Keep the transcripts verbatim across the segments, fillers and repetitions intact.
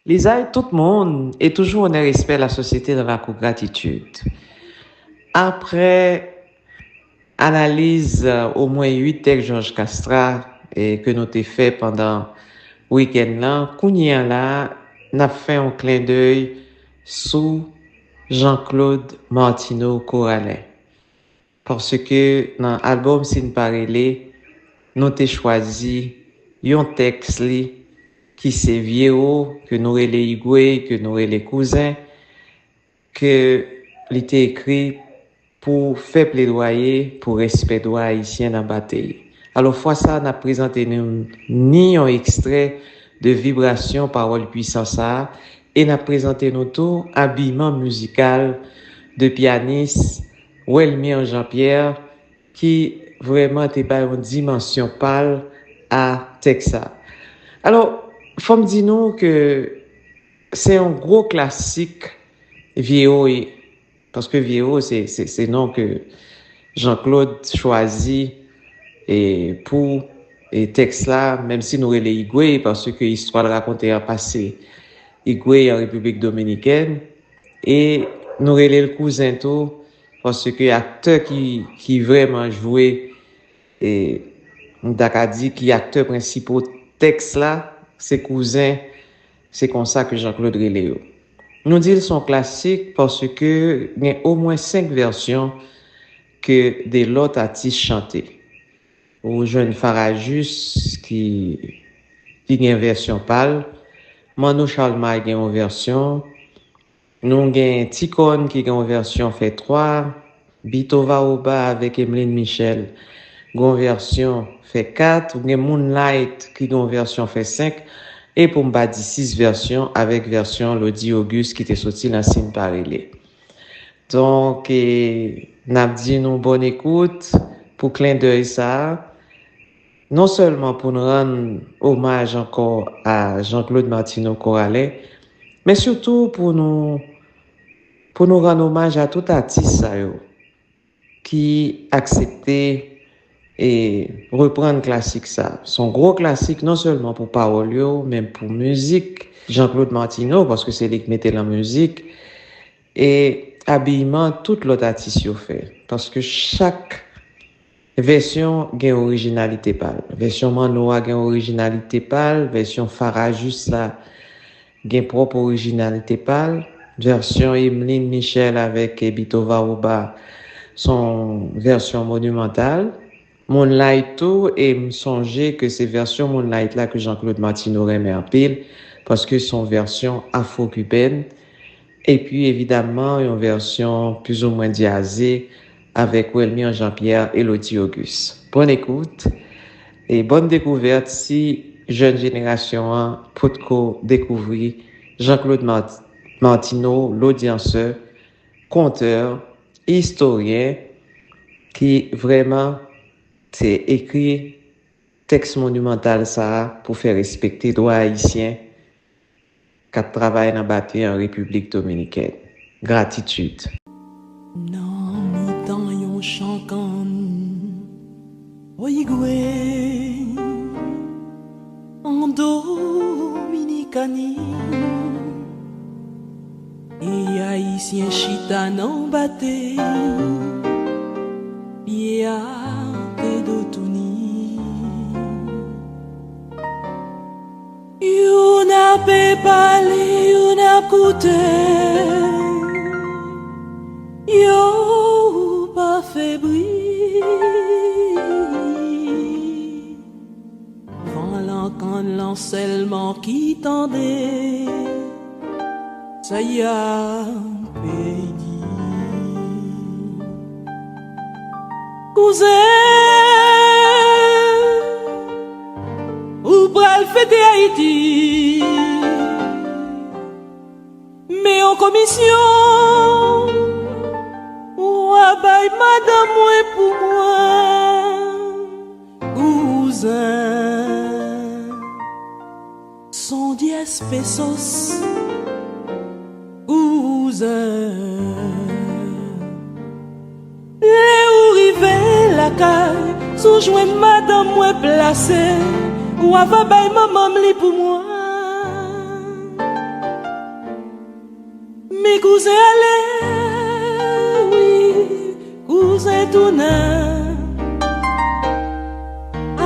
Lizay tout moun e toujou onè respè lasosyete nan lakou gratitid. Apre analiz omwen uit tèks Jòj Kastra ke nou te fè pandan wikenn nan, kounye a la a, n ap fè yon klendèy sou Jean Claude Martineau Coralin. Paske nan albòm Si n pa rele, nou te chwazi yon tèks li ki se Vye Wo, ke nou rele Igwe, ke nou rele Kouzen, ke li te ekri pou fè pledwaye pou respè dwa ayisyen nan batey. Alò, fwa sa a, n ap prezante nou ni yon ekstrè de vibrasyon pawòl pwisan sa a, e n ap prezante nou tou abiman mizikal de pyanis Welmir Jean Pierre, ki vrèman te bay yon dimansyon pa l a tèks sa a. Alò, fò m di nou ke se yon gwo klasik Vye Wo ye, paske Vye Wo se, se, se non ke Jean Claude chwazi e pou e tèks la, menm si nou rele Igwe, paske istwa l rakonte an pase Igwe an Repiblik Dominikèn, e nou rele l Kouzen tou, paske aktè ki, ki vrèman jwe, e m ta ka di ki aktè prensipal tèks la, se Kouzen, se konsa ke Jean Claude rele yo. Nou di l se yon klasik paske gen omwen senk vèsyon ke de lòt atis chante. Ou jwenn Farajus ki, ki gen vèsyon pa l, Manno Charlemagne gen yon vèsyon, nou gen Ti Kòn ki gen yon vèsyon fè twa, Bito Vaoba avèk Emeline Michel gen yon vèsyon fè kat, ou gen Moonlight ki gen yon vèsyon fè senk, e pou m pa di sis vèsyon avèk vèsyon Lodi Auguste ki te soti nan Si n pa rele. Donk, e, n ap di nou bòn ekout pou klendèy sa a. Non sèlman pou n rann omaj ankò a Jean Claude Martineau Coralin, men sitou pou nou, pou nou rann omaj a tout atis sa yo ki aksepte e reprann klasik sa. Se yon gwo klasik non sèlman pou pawòl yo, men pou mizik. Jean Claude Martineau, paske se li ki mete l an mizik, e abiman tout lòt atis yo fè. Paske chak vèsyon gen orijinalite pa l. Vèsyon Manno a gen orijinalite pa l, vèsyon Farajus la gen pwòp orijinalite pa l, vèsyon Emeline Michel avèk Bito Vaoba se yon vèsyon monimantal. Moonlight tou, e m sonje ke se vèsyon Moonlight la ke Jean Claude Martineau renmen anpil, paske se yon vèsyon afwo-kibèn, epi evidamman yon vèsyon plizoumwen dyaze avèk Welmir Jean Pierre e Lodi Auguste. Bòn ekout, e bòn dekouvèt si jèn jenerasyon an potko dekouvri Jean Claude Mart-, Martineau, lodyansè, kontè, istoryen ki vrèman te ekri tèks monimantal sa a pou fè respekte dwa ayisyen k ap travay nan batey an Repiblik Dominikèn. Gratitid. Nan mitan yon chan kann, o Igwe, an Dominikani, e Ayisyen chita nan batey, pye a te do touni. Youn ape pale, youn ap koute, yo pa fè bri. Van lan kann lan sèlman ki tande sa y ape di. Kouzen, ou pral fete Ayiti, men yon komisyon w a bay madanm mwen pou mwen. Kouzen, san dyès pesos, kouzen. Lè ou rive lakay, si w jwenn madanm mwen plase, w a va bay manman m li pou mwen. Kouzen ale, wi, kouzen tounen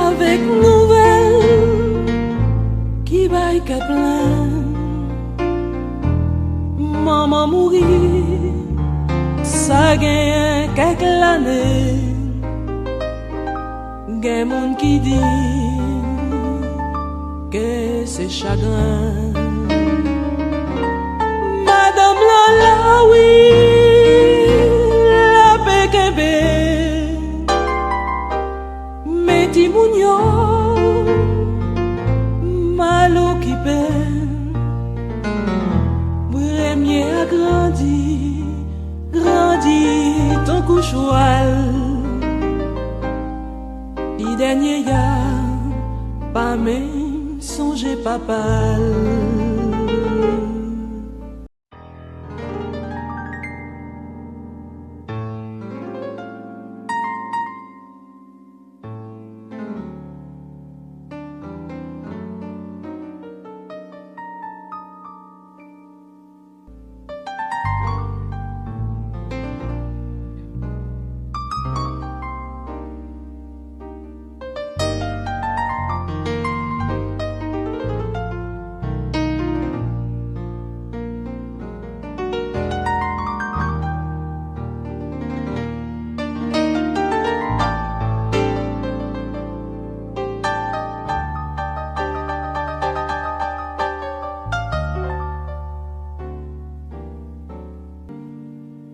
avèk nouvèl ki bay kè plen. Manman mouri, sa gen kèk lane. Gen moun ki di ke se chagren. Madanm lan la, wi, l ape kenbe. Men timoun yo mal okipe. Premye a grandi, grandi tankou chwal. Pi dènye a pa menm sonje papa l.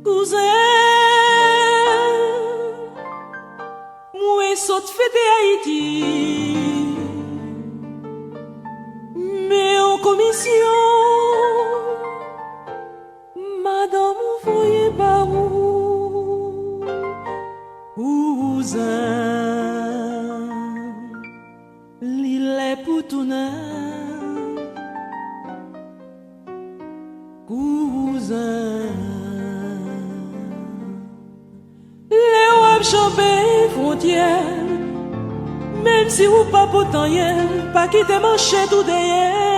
Kouzen, mwen sot fete Ayiti. Men yon komisyon madanm ou voye ba ou, kouzen, li lè pou tounen, kouzen. Lè w ap janbe fwontyè, menm si ou pa pot anyen, pa kite manchèt ou dèyè.